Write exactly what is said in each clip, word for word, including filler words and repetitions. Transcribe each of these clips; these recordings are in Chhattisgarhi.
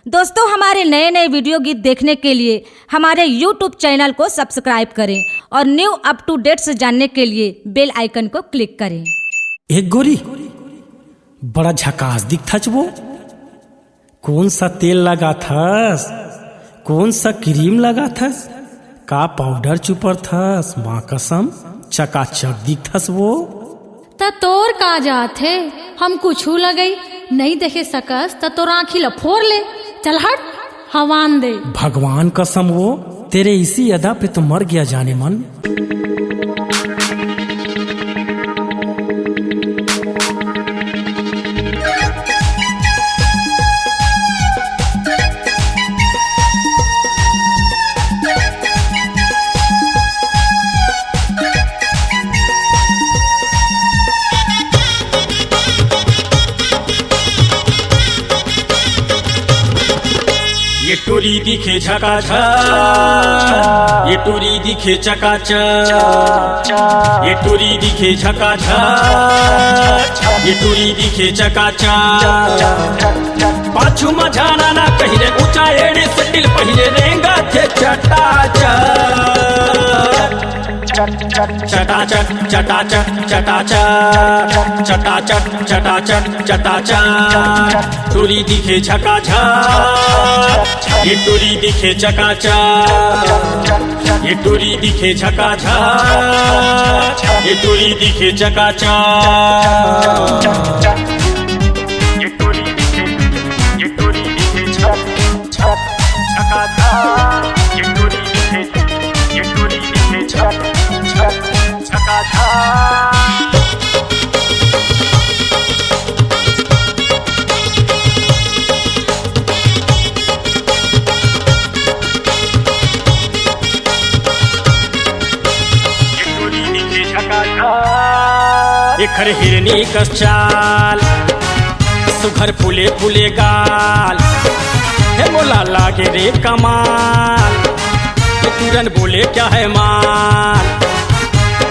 दोस्तों, हमारे नए नए वीडियो गीत देखने के लिए हमारे YouTube चैनल को सब्सक्राइब करें और न्यू अप टू डेट से जानने के लिए बेल आइकन को क्लिक करें। एक गोरी, बड़ा झकास दिखथस वो। कौन सा तेल लगाथस, कौन सा क्रीम लगाथस, का पाउडर चुपरथस, माँ कसम, चकाचक दिखथस वो। त तोर का जात हे, हम कुछू लगई नइ देखे सकस, त तोर आँखी ल फोर ले, चल हट, हवान दे। भगवान कसम वो, तेरे इसी अदा पे तो मर गया जाने मन। ये टूरी दिखे झकाझक, ये टूरी दिखे चकाचक, ये टूरी दिखे झकाझक, ये टूरी दिखे चकाचक। पाछू म झाना ना कहिले, ऊंचा एड़ी सैंडल पहिले, रेंगथे चटाचट। चटाचट, चटाचट, चटाचट, चटाचट, चटाचट, चटाचट, चटाचट। टूरी दिखे झकाझक, ये टूरी दिखे चकाचक, ये टूरी दिखे झकाझक, ये टूरी दिखे चकाचक। ये टूरी दिखे, ये टूरी दिखे झक, झक, झकाझक। ये टूरी दिखे, ये टूरी दिखे झक, झक, झकाझक। एखर हिरनी कस चाल, सुघर फूले फूले गाल, हे मोला लागे रे कमाल, हे तुरन बोले क्या है माल।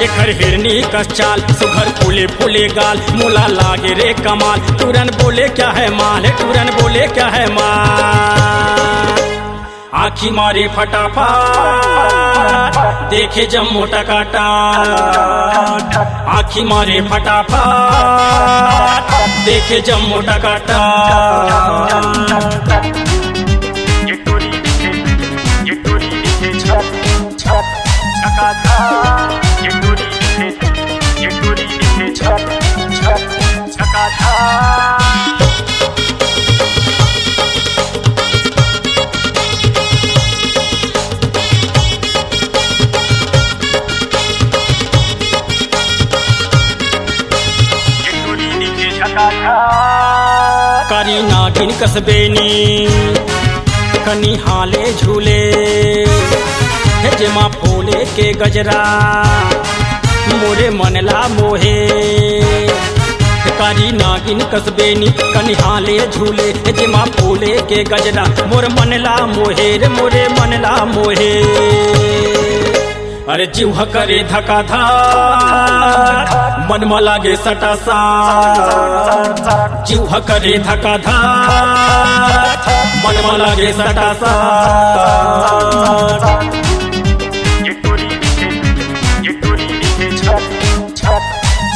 एखर हिरनी कस चाल, सुघर फूले फूले गाल, मोला लागे रे कमाल, तुरन बोले क्या है माल, हे तुरन बोले क्या है माल। आँखी मारे फटाफट, देखे जम्मो टकाटक। आँखी मारे फटाफट, देखे जम्मो टकाटक। ये टूरी दिखे, ये टूरी दिखे झक, झक, झकाझक। ये टूरी दिखे, ये टूरी दिखे झक, झक, झकाझक। करी नागिन कस बेनी, कनी हाले झूले, हे जेमा फूले के गजरा, मोरे मन ला मोहे। करी नागिन कस बेनी, कनी हाले झूले, हे जेमा फूले के गजरा, मोर मन ला मोहे रे, मोरे मन ला मोहे। अरे जीव ह करे धकाधक, मन म लागे सटासट। जीव ह करे धकाधक, मन म लागे सटासट। ये टूरी दिखे, ये टूरी दिखे झक, झक,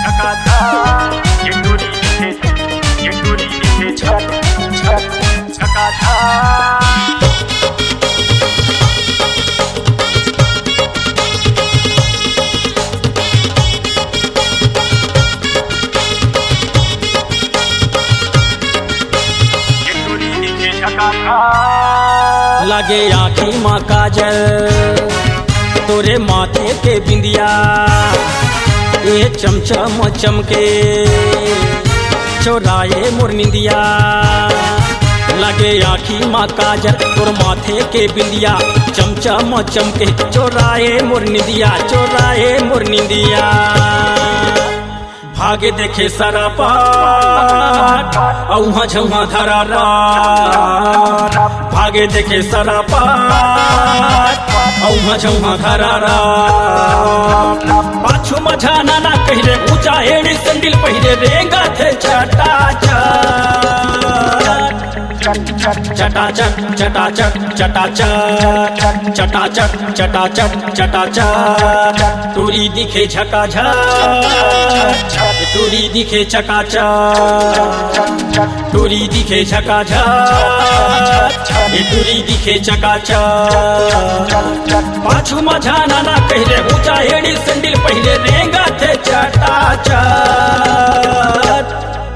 झकाझक। ये टूरी दिखे, ये टूरी दिखे झक, झक, झकाझक। लगे आँखी म काजल, तोरे माथे के बिंदिया, ए चमचम चमके, चोराए मोर निंदिया। लगे आँखी म काजल, तोर माथे के बिंदिया, चमचम चमके, चोराए मोर निंदिया, चोराए मोर निंदिया। भागे देखे सरापाट, अउहा झउहा धरापाट। भागे देखे सरापाट, अउहा झउहा धरापाट। पाछू म झाना ना कहिले, ऊंचा एड़ी सैंडल पहिले, रेंगथे चटाचट। चटाचट, चटाचट, चटाचट, चटाचट, चटाचट, चटाचट। टूरी दिखे झकाझक, टूरी दिखे चकाचक, टूरी दिखे झकाझक, ए टूरी दिखे चकाचक। पाछू म झाना ना पहिरे, ऊंचा एड़ी सैंडल पहिरे, रेंगथे चटाचट।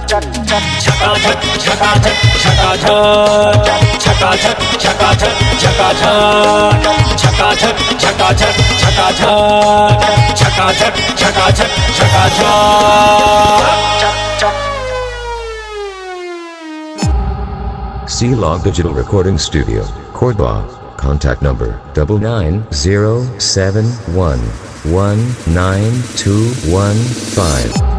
झकाझक, झकाझक, झकाझक, झकाझक, झकाझक, झकाझक, झकाझक, झकाझक, झकाझक, झकाझक, झकाझक, झकाझक। C Log Digital Recording Studio, Cordoba. Contact number double nine zero seven one one nine two one five.